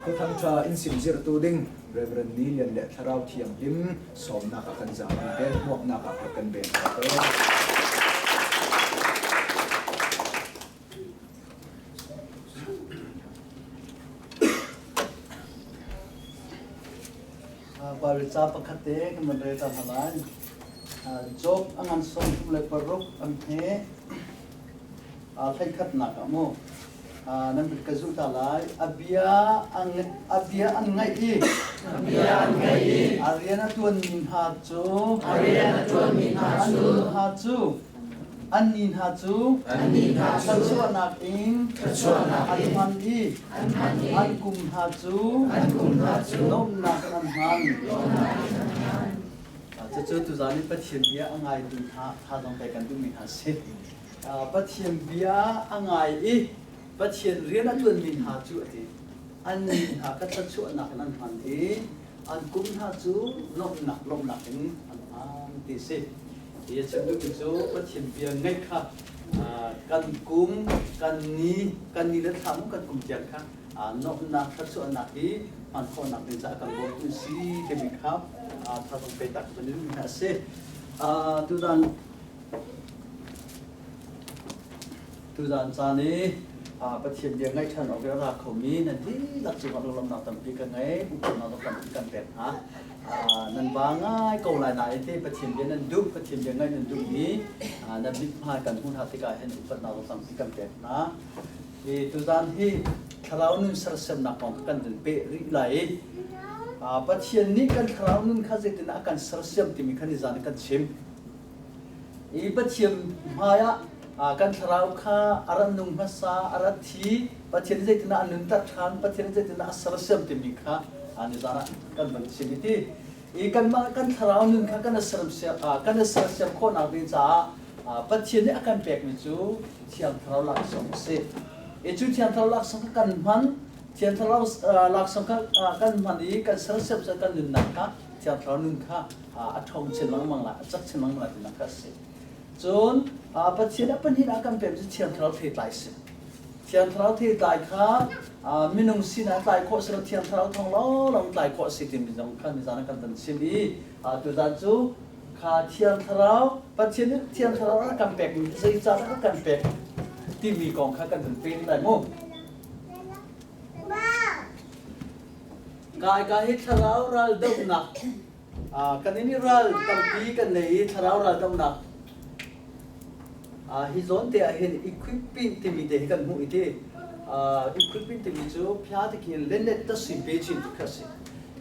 Khuathang ṭha in simzirhtu ding Rev. Ni Lian le Thlarau Thianghlim sawmnak ah kan zapi te hmuaknak ah rak kan ven hna te. Baibal ca pakhat te kan van rel ta hna lai. Job a ngan 36 an he hleikhatnak ah mu nan ka zulh ta lai. A bia a bia an ngaih i a bia an ngaih i a rian a ṭuanmi hna cu a rian a ṭuanmi hna cu an hna cu anni hna cu anni hna cu thluachuahnak in thluachuahnak an in hman i an hman i an kum hna cu an kum hna cu lawmhnak in an hman. lawmhnak in an hman. Cucu tuzaan i Pathian bia a ngaitu hna thazaang pek kan duhmi hna a si. Pathian bia a ngai i Pathian rian a ṭuanmi hna cu a ti. Annih hna kha thluachuahnak in an hman i an kum hna cu lawmhnak lawmhnak in an hman ti a si. Hi a chim duhmi cu Pathian bia ngaih kha kan kum, kan ni, kan ni le thla mu kan kum tiang kha nuamhnak thluachuahnak hi hman khawhnak ding caah kan bawmtu si timi kha thazaang pe tak kan duhmi hna a si. Tuzaan Tuzaan caan i Pathian bia ngaih ṭhan awk i a ra khomi nan dihlak cungah lunglawmhnak tampi ka ngei, upatnak zong tampi kan pek hna. Nan ba ngai ko lai nain te Pathian bia nan duh, Pathian bia ngaih nan duhmi nan mithmai kan hmuh hna tikah hin upatnak zong tampi kan pek hna. Hi tuzaan hi thlarau nun sersiamnak kong kan vun peh rih lai i Pathian nih kan thlarau nun kha zeitindah a kan sersiam timi kha nizaan kan chim. I Pathian hmaiah kan thlarau kha a rat nung hmasa, a rat thi, Pathian nih zeitindah a nunter ṭhan, Pathian nih zeitindah a sersiam timi kha nizaan ah kan van chim i ti. I kanmah kan thlarau nun kha kan i sersiam, kan i sersiam khawhnak ding caah Pathian nih a kan pekmi cu Thiang Thlarau laksawng a si. I cu Thiang Thlarau laksawng kha kan hman, Thiang Thlarau laksawng kha kan hman i kan sersiam cu kan nunnak kha Thiang Thlarau nun kha a ṭhawng chin lengmang lai, a cak chin lengmang lai tinak kha a si. Cun Pathian a pahnih ah kan pek cu Thiang Thlarau theitlai a si. Thiang Thlarau theitlai kha minung sinah tlai khawh si lo, Thiang Thlarau thawng lawnglawng tlai khawh a si timi zong kha nizan ah kan van chim i tuzan cu kha Thiang Thlarau Pathian nih Thiang Thlarau a kan pekmi zeicahdah a kan pek timi kong kha kan vun pe lai mu. Kai ka hi thlarau ral dohnak kan in i ral tampi kan nei i thlarau ral dohnak hi zawn te ah hin equipment timi te hi kan hmuh i ti equipment timi cu phia tikin lennet ta si pe chin ti kha si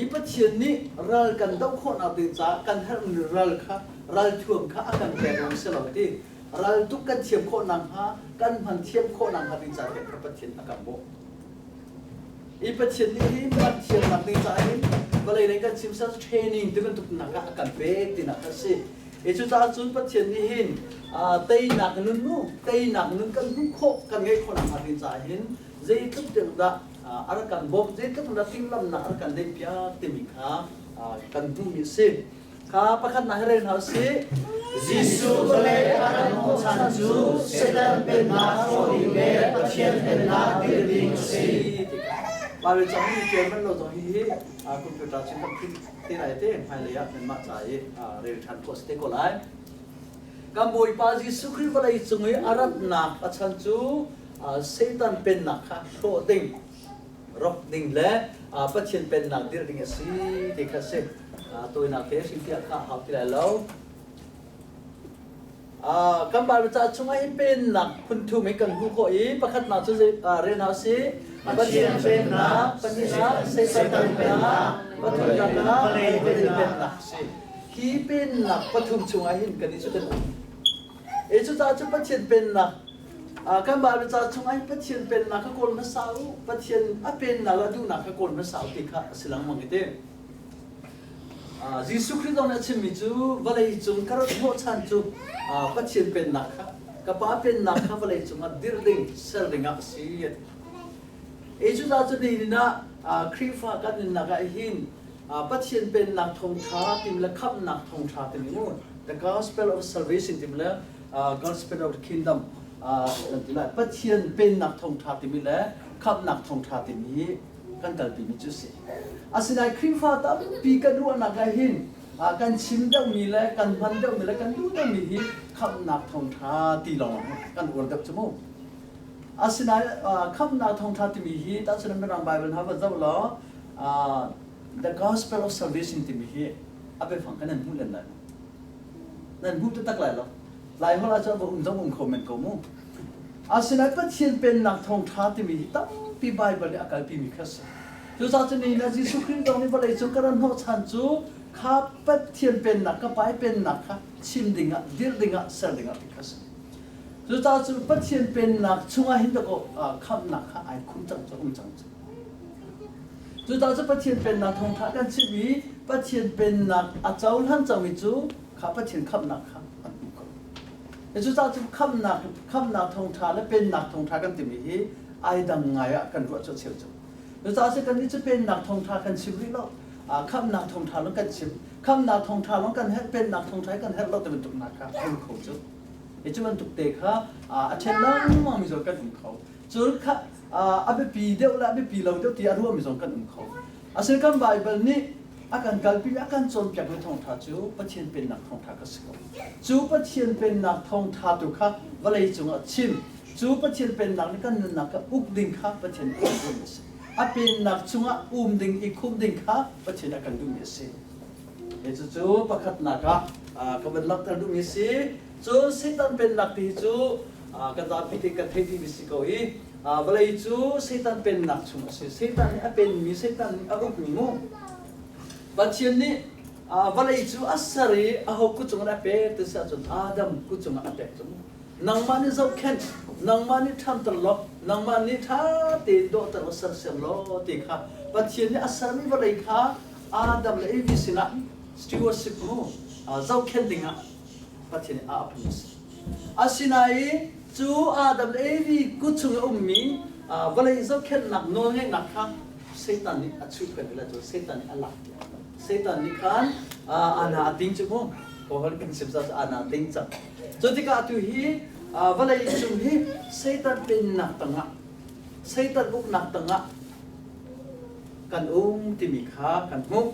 i Pathian nih ral kan doh khawhnak ding caah kan herhmi ral kha ralthuam kha a kan pek lo si lo ti ral tuk kan thiam khawh nakhnga kan hman thiam khawh nakhnga ding caah kha Pathian a kan bawmh I Pathian nih hi kan thiamnak ding caah hin vawlei lei kan chim sal training ti bantuk nak ah a kan pek tinak a si. I cucaah cun Pathian nih hin teinak nun mu teinak nun kan hmuh khawh kan ngeih khawh nakhnga ding caah hin zeitluk tiang dah a rak kan bawmh zeitluk dah timhlamhnak a rak kan neihpiak timi kha kan hmuhmi a si. Kha pakhatnak hi rel hna usih. Jesuh vawlei a rat hnawhchan cu Satan pennak hrawh ding le Pathian pennak dirh ding a si. Bible cang hi tial manh lo zong hi hi computer cun kan print te lai te hmailei ah nanmah ca i rel ṭhan khawh si te ko lai. Kan Bawipa Jesuh Khrih vawlei cung i a ratnak a chan cu Satan pennak kha hrawh ding rok ding le Pathian pennak dirh ding a si ti kha a si. Tawinak te hrilhfiah kha a hau ti lai lo. Kan Bible ca chungah hi pennak phun thum hi kan hmuh khawh i pakhatnak cu rel hna usih. Pathian pennak, pahnihnak Satan pennak, pathumnak vawlei pennak a si. Hi pennak pathum chungah hin kan i cu kan um. E cucaah cu Pathian pennak kan Bible ca chungah hin Pathian pennak kha kawl hmasa u, Pathian a pennak le a duhnak kha kawl hmasa u ti kha a si lengmang i ti. Jesuh Khrih zong nih a chimmi cu vawlei cung ka rat hnawhchan cu Pathian pennak kha ka Pa pennak kha vawlei cungah dirh ding ser dingah a si. E cucaah cu nihin ah Khrihfa kan nunnak ah hin Pathian pennak thawngṭha tim le khamhnak thawngṭha timi mu the gospel of salvation timi le gospel of the kingdom kan ti lai Pathian pennak thawngṭha timi le khamhnak thawngṭha timi hi. kan kalpimi cu si. Asinain Khrihfa tampi kan ruahnak ah hin kan chim deuhmi le kan hman deuhmi le kan duh deuhmi hi khamhnak thawngṭha ti lawng kan uar deuh cu mu. Asinain khamhnak thawngṭha timi hi tahchunhnak Mirang Bible hna va zoh law the gospel of salvation timi hi a biafang kha nan hmuh len lai lo. Nan hmuh taktak lai lo. Laiholh ah cun va um zong um kho men ko mu. Asinain Pathian Pennak thawngṭha timi hi tampi Baibal nih a kalpimi kha a si. Cucaah cun nihin ah Jesuh Khrih zong nih vawleicung ka ran hnawhchan cu kha Pathian Pennak, ka Pa i Pennak kha chim dingah, dirh dingah, ser dingah ti kha a si. Cucaah cun Pathian Pennak chungah hin dakaw khamhnak kha ai khum cang cu, um cang cu. Cucaah cun Pathian Pennak thawngṭha kan chim i Pathian Pennak a cohlan cangmi cu kha Pathian khamhnak kha an hmu ko. Cucaah cu khamhnak khamhnak thawngṭha le pennak thawngṭha kan timi hi ai dang ngai ah kan ruah cu cheu cu. Cucaah cu kannih cu pennak thawngṭha kan chim rih lo. Khamhnak thawngṭha lawng kan chim. Khamhnak thawngṭha lawng kan herh, pennak thawngṭha kan herh lo ti bantuk hna kha a um kho cu. Hi cu bantuk te kha a ṭhen lengmang mi zong kan um kho. Cun kha a biapi deuh le a biapi lo deuh ti a ruahmi zong kan um kho. Asinain kan Baibal nih a kan kalpi a kan cawnpiakmi thawngṭha cu Pathian Pennak thawngṭha kha si ko. Cu Pathian Pennak thawngṭha tu kha vawlei cungah chim. Cu Pathian Pennak nih kan nunnak kha uk ding kha Pathian nih a kan duhmi a si. A pennak chungah um ding i khumh ding kha Pathian nih a kan duhmi a si. Hi cucu pakhatnak ah ka van langhter duhmi a si. Cun Satan pennak ti cu kan zapi te kan theih dihmi si ko i vawlei cu Satan pennak chung a si. Satan nih a penmi, Satan nih a ukmi mu. Pathian nih vawlei cu a ser i aho kut cungah a pek ti si ahcun Adam kut cungah a pek cu mu. Nangmah nih zohkhenh, nangmah nih ṭhanter law, nangmah nih ṭha tein dawhter law sersiam law ti kha Pathian nih a sermi vawlei kha Adam le Evi sinah stewardship mu zohkhenh dingah Pathian nih a apmi a si. Asinain cu Adam le Evi kut chung i a ummi vawlei zohkhenhnak nawlngeihnak kha Satan nih a chuh peng le cu Satan nih a lak. Satan nih khan ana a ting cu mu. Kawlholh kan chim cu ana a ting cang. Cu tikah atu hi vawlei cung hi Satan pennak tangah Satan uknak tangah kan um timi kha kan hmuh.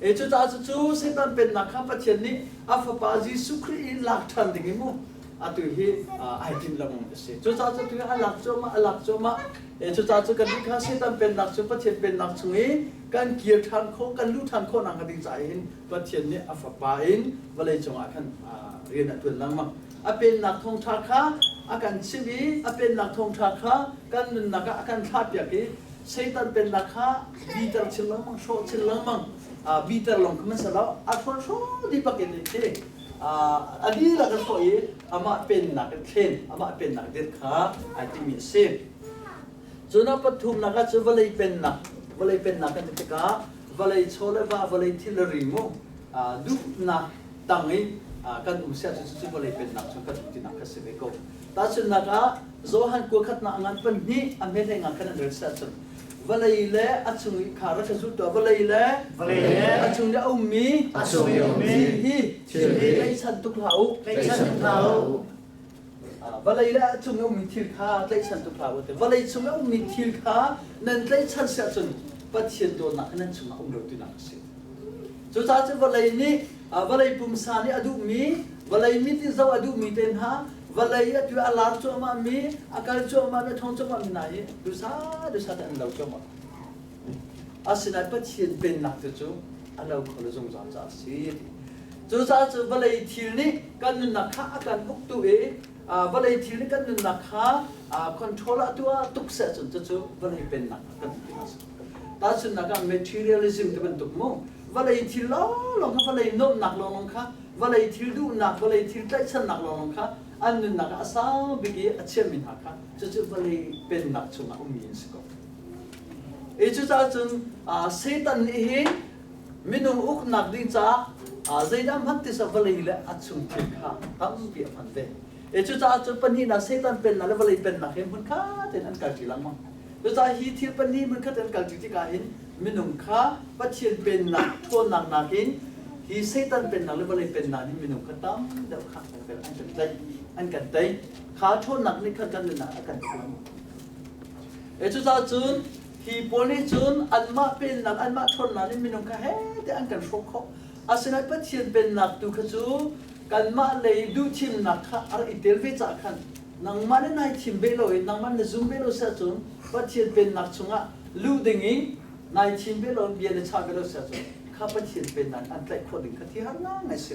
E cucaah cucu Satan pennak kha Pathian nih a fapa Jesuh Khrih in lak ṭhan ding i mu atu hi ai tim lengmang a si. Cucaah cu tu hi a lak cuahmah a lak cuahmah. E cucaah cu kan nih kha Satan pennak cu Pathian pennak chung i kan kir ṭhan khawh kan luh ṭhan khawh nak ding caah hin Pathian nih a fapa in vawlei cungah khan rian a ṭuan lengmang. A pennak thawngṭha kha a kan chimh i a pennak thawngṭha kha kan nunnak ah a kan thlahpiak i Satan pennak kha biter chin lengmang, hrawh chin lengmang, biter lawng kha man lo, a hrawn hraw dih bak in khi a dihlak in hrawh i amah pennak in thlen, amah pennak dir kha ai timi a si. Cun a pathumnak ah cu vawlei pennak, vawlei pennak kan ti tikah vawlei chaw le va, vawlei thil le ri mu duhnak tang i kan um sia cu cu vawlei pennak cu kan um tinak kha si ve ko. Tahchunhnak ah Johan kua khatnak ngan pahnih a hme hlei nga khan an rel siah cun vawlei le a chung i kha rak ka zul tuah vawlei le vawlei le a chung i a ummi a chung i a ummi thil hi thil hi tlaihchan tuk hlah u tlaihchan tuk hlah u vawlei le a chung i ummi thil kha tlaihchan tuk hlah u vawlei chung i ummi thil kha nan tlaihchan siah cun Pathian dawtnak kha nan chungah um lo tinak a si. Cucaah cun vawlei nih vawlei pumsa nih a duhmi vawlei mit in zoh a duhmi te hna vawlei atu a lar cuahmah mi a kal cuahmah mi a thong cuahmah mi hna hi dusa dusa te an lo cuahmah. Asinain Pathian pennak tu cu a lo kho lo zungzal caah a si. Cucaah cu vawlei thil nih kan nunnak kha a kan uktu i vawlei thil nih kan nunnak kha control ah tuah tuk seh cun cucu vawlei pennak kan ti a si. Tahchunhnak ah materialism ti bantuk mu vawlei thil lawnglawng kha vawlei nuamhnak lawnglawng kha vawlei thil duhnak vawlei thil tlaihchannak lawnglawng kha an nunnak ah a sang bik i a chiami hna kha cucu vawlei pennak chungah ummi an si ko. I cucaah cun Satan nih hin minung uknak ding caah zeidah hman ti sa vawlei le a chung thil kha tampi a hman ve. I cucaah cun pahnihnak Satan pennak le vawlei pennak hi hmun khat in an kalṭi lengmang. Cucaah hi thil pahnih hmun khat in an kalṭi tikah hin minung kha Pathian pennak ṭhawnnak nakin hi Satan pennak le vawlei pennak nih minung kha tam deuh kha an kan tlaih, an kan tei. Kha ṭhawnnak nih khan kan nunnak a kan thuam. E cucaah cun Hi pawl nih cun anmah pennak, anmah ṭhawnnak nih minung kha he tiah an kan hrawh khawh. Asinain Pathian pennak tu kha cu kanmah lei duhthimnak kha a rak i tel ve caah khan nangmah nih nai thim ve lo i nangmah na zum ve lo si ahcun Pathian pennak chungah luh dingin nai thim ve lo bia na chah ve lo si ahcun kha Pathian pennak an tlaih khawh ding kha thi har ngai si.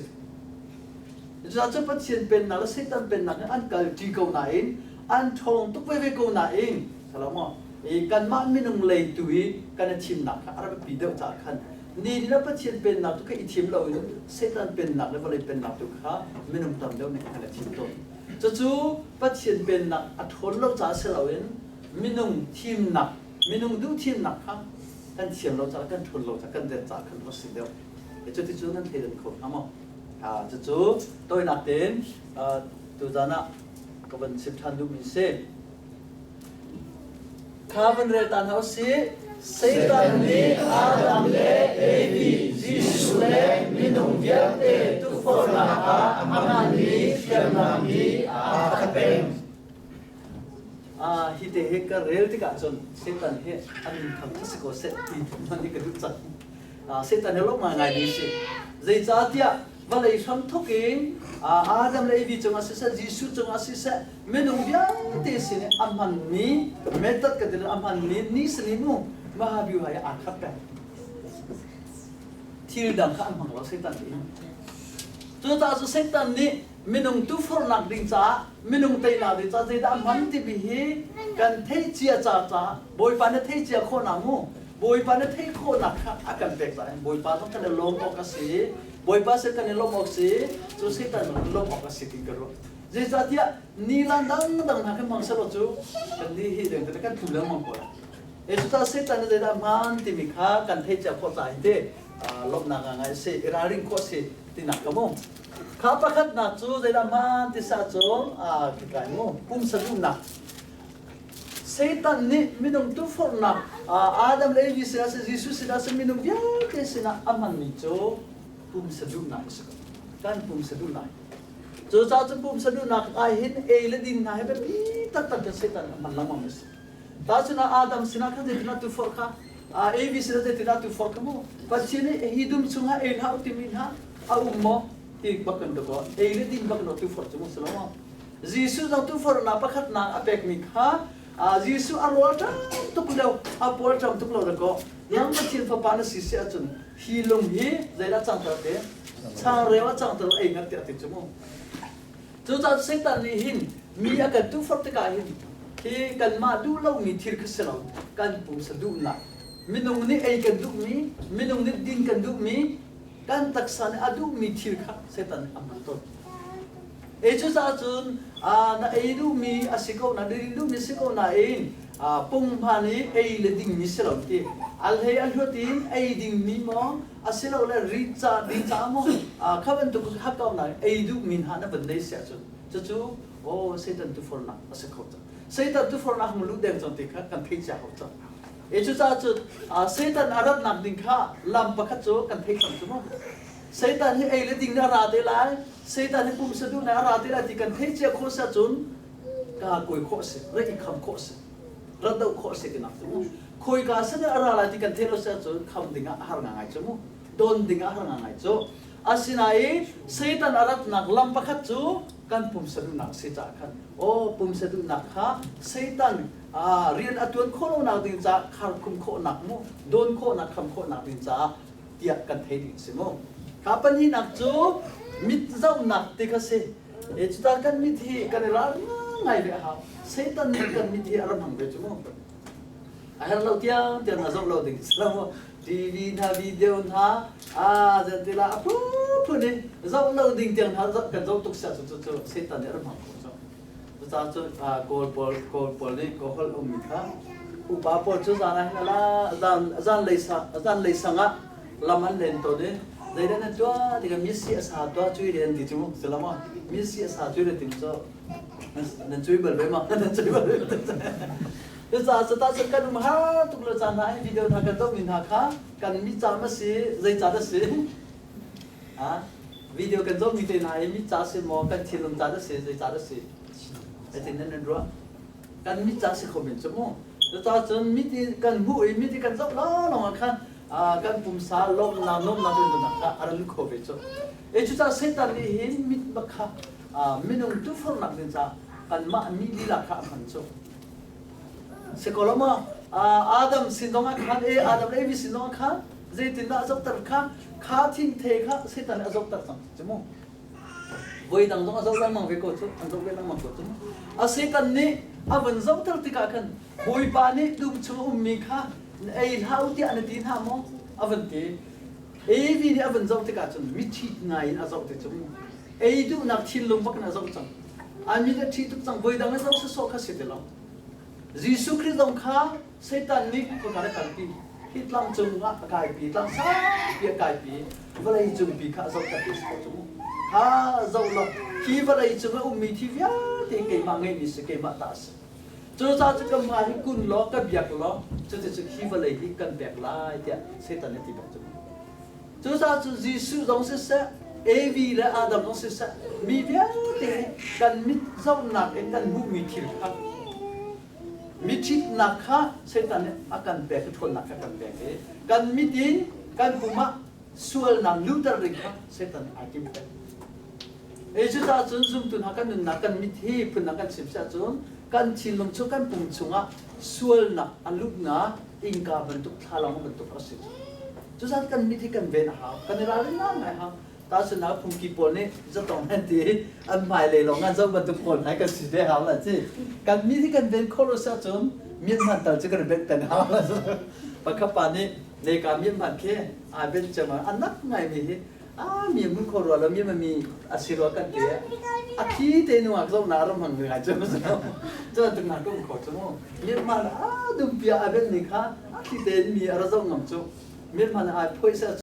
Cucaah cun Pathian pennak le Satan pennak nih an kalṭi ko nain an ṭhawng tuk veve ko nain Salomo i kanmah minung lei tu i kan i thimnak kha a rak biapi deuh caah khan ni ni le Pathian pennak tu kha i thim loin Satan pennak le vawlei pennak tu kha minung tam deuh nih kan i thim tawn. Cucu Pathian pennak a ṭhawn lo caah si loin minung thimnak, minung duh thimnak kha kan thiam lo caah kan ṭhawn lo caah kan der caah khan a si deuh. Cuticun nan thleidan kho hnga maw? Cucu tawinak tein tuzan ah ka van chim ṭhan duhmi si. Kha van rel ta hna usih. Satan nih Adam le Evi, Jesuh le minung vialte tukforhnak ah a hmanmi hriamnam hi aa khat peng. Hi te hi ka rel tikah cun Satan hi a min thang kha si ko seh ti hmanh hi ka duh cang. Satan hi lawmh ngaingai ding si. Zeicahtiah vawlei hramthawk in Adam le Evi cungah siseh, Jesuh cungah siseh, minung vialte sin i a hmanmi method ka ti a hmanmi ni sani mu Mahabir hi aa khat peng. Thil dang kha an hmang lo Satan nih. Cucaah cu Satan nih minung tufornak ding caah minung teinak ding caah zeidah a hman timi hi kan theih cia ca caah Bawipa na theih cia khawhnak mu Bawipa na theih khawhnak kha a kan pek caah Bawipa zong kan i lawm awk a si Bawipa sin kan i lawmh awk si cu Satan zong kan lawmh awk a si ti ka ruah. Zeicahtiah nilan dangdang hna kan hmang selaw cu kan ni hi deng kan tlu lengmang ko lai. Cucaah Satan nih zeidah hmaan timi kha kan theih cia khawh caah hin ti lawmhnak ngai a si i ralring khawh a si tinak ka mu. Kha pakhatnak cu zeidah hmaan ti sa cu kai mu pumsa duhnak Satan nih minung tuforhnak Adam le Evi sinah sih Jesuh sinah sih minung vialte sinah a hmanmi cu pumsa duhnak a si ko. Kan pumsa duhnak. Cucaah cun pumsa duhnak ah hin ei le din hna hi biapi taktak in Satan a hman lengmang a si. Tahchun ah Adam sinah khan zeitinah tuforh kha Evi sinah zeitinah tuforh kha mu Pathian nih hi dum chungah ei hlah u timi hna a um maw ti bak kan ko ei le din bak no tuforh cu mu si lo maw Jesuh zong tuforhnak pakhatnak a pekmi kha Jesuh a rawl ṭam tuk lo, a pual ṭam tuk lo dakaw nang Pathian fapa na si si ahcun hi lung hi zeidah cangter te changreu a cangter ei ngat tiah ti cu mu. Cucaah Satan nih hin mi a kan tuforh tikah hin hi kanmah duh lomi thil kha si lo kan pumsa duhnak minung nih ei kan duhmi minung nih din kan duhmi kan taksa nih a duhmi thil kha Satan nih a hman tawn. E cucaah cun na ei duhmi a si ko na din duhmi si ko nain punghman i ei le dingmi si lo ti al hei a hluat in ei dingmi maw asilole ri ca din ca maw kha bantuk kha ko na ei duhmi hna na van nei si ahcun cucu oh Satan tufornak a si kho cang Satan tufornak hung luh deng cang ti kha kan thei cia ko cang e cucaah cun Satan a ratnak ding kha lam pakhat cu kan thei cang cu mu Satan hi ei le ding na ra te lai Satan hi pumsa duhnak a ra te lai ti kan theih cia khawh si ahcun ka kawi khawh si ra i kham khawh si ra doh khawh si tinak cu khawika sin a ra lai ti kan theih lo si ahcun kham ding ah a har ngai cu mu don ding ah a har ngai cu asinain Satan a ratnak lam pakhat cu kan pumsa duhnak si caah khan aw pumsa duhnak kha Satan rian a tuan khawh lonak ding caah kharkhum khawhnak mu don khawhnak kham khawhnak ding caah tiah kan thei ding si mu. Kha pahnihnak cu mit zohnak ti kha si. E cuta kan mit hi kan i ral ngai ve a hau. Satan nih kan mit hi a ram hmang ve cu mu. A her lo tiang tiang a zoh lo ding si lo mu. TV hna video hna a zan tila a phu phun in zoh lo ding tiang hna kan zoh tuk sia cu cu Satan nih a ram hmang ko cu. Cucaah cun Kawl pawl Kawl pawl nih Kawl holh ummi kha upa pawl cu zan ah hin ala zan zanlei zanlei sang ah lam an len tawn i zeidah nan tuah tikah misi a sa tuah cui rian ti cu si lo maw misi a sa cui rian ti cu nan cui bal ve ma nan cui bal ve cucaah cu ta cun kan um har tuk lo caan hna hi video hna kan zohmi hna kha kan mi ca ma si zei ca dah si Video kan zohmi te hna hi mit ca si maw kan thinlung ca dah si zei ca dah si? Zeitin nan nan ruah? Kan mit ca si kho men cu mu. Cucaah cun mit i kan hmuh i mit i kan zoh lawnglawng ah khan kan pumsa lawmhnak nuamhnak rindunak kha a ra lut kho ve cu. E cucaah Satan nih hin mit bak kha minung tufornak ding caah kanmah mi lila kha a hman cu. Sikolo maw Adam sin zong ah khan e Adam le Evi sin zong ah khan zeitindah a zohter kha kha thingthei kha Satan nih a zohter cang cu mu. Voi dang zong a zoh lengmang ve ko cu, an zoh ve lengmang ko cu. A Satan nih a vun zohter tikah khan Bawipa nih dum chung a ummi kha ei hlah u tiah na ti hna maw? A vun ti. Evi nih a vun zoh tikah cun mithi ngai in a zoh ti cu mu. Ei duhnak thinlung bak in a zoh cang. An mit a ṭhi tuk cang. Voi dang a zoh sawsawh kha si ti lo. Jesuh Khrih zong kha Satan nih khua a kalpi. Hi tlang cung ah a kaipi, tlang saupi a kaipi. Vawlei cungpi kha a zohter ti si ko cu mu. Kha zoh law, hi vawlei cung a ummi thi vialte keimah ngeihmi si, keimah ta a si. Cucaah cu ka hma hi kun law, ka biak law, cuticun hi vawlei hi kan pek lai tiah Satan nih a ti bak cu mu. Cucaah cu Jesuh zong siseh, Evi le Adam zong siseh, mi vialte hi kan mit zohnak in kan hmuhmi thil kha mithitnak kha Satan nih a kan pek i ṭhawnnak kha kan pek i kan mit in kan pum ah sualnak luhter ding kha Satan nih aa tim peng. E cucaah cun zumtu hna kan nunnak kan mit hi phundang kan chim si ahcun kan thinlung chung kan pum chungah sualnak a luhnak innka bantuk thlalang bantuk a si. Cucaah kan mit hi kan ven a hau. Kan i ralrin ngai hau. Tahchunhnak phungki pawl nih zatong an ti an hmailei lawng an zoh bantuk pawl hna kan si ve hau la ci. Kan mi hi kan ven khawh lo si ahcun mian tal cu kan benh peng hau la. Pakhat pa nih neka mian hman khi aa benh cem a nak ngai mi hi a mi mun kho rua lo mi mi a si rua kan ti a thi te nu ah zoh na ram hang ngai cu cu tuk na kum kho cu mu mian man a dum pia a ben ni kha a thi te mi a ra zoh ngam cu mian man ai phoi sa.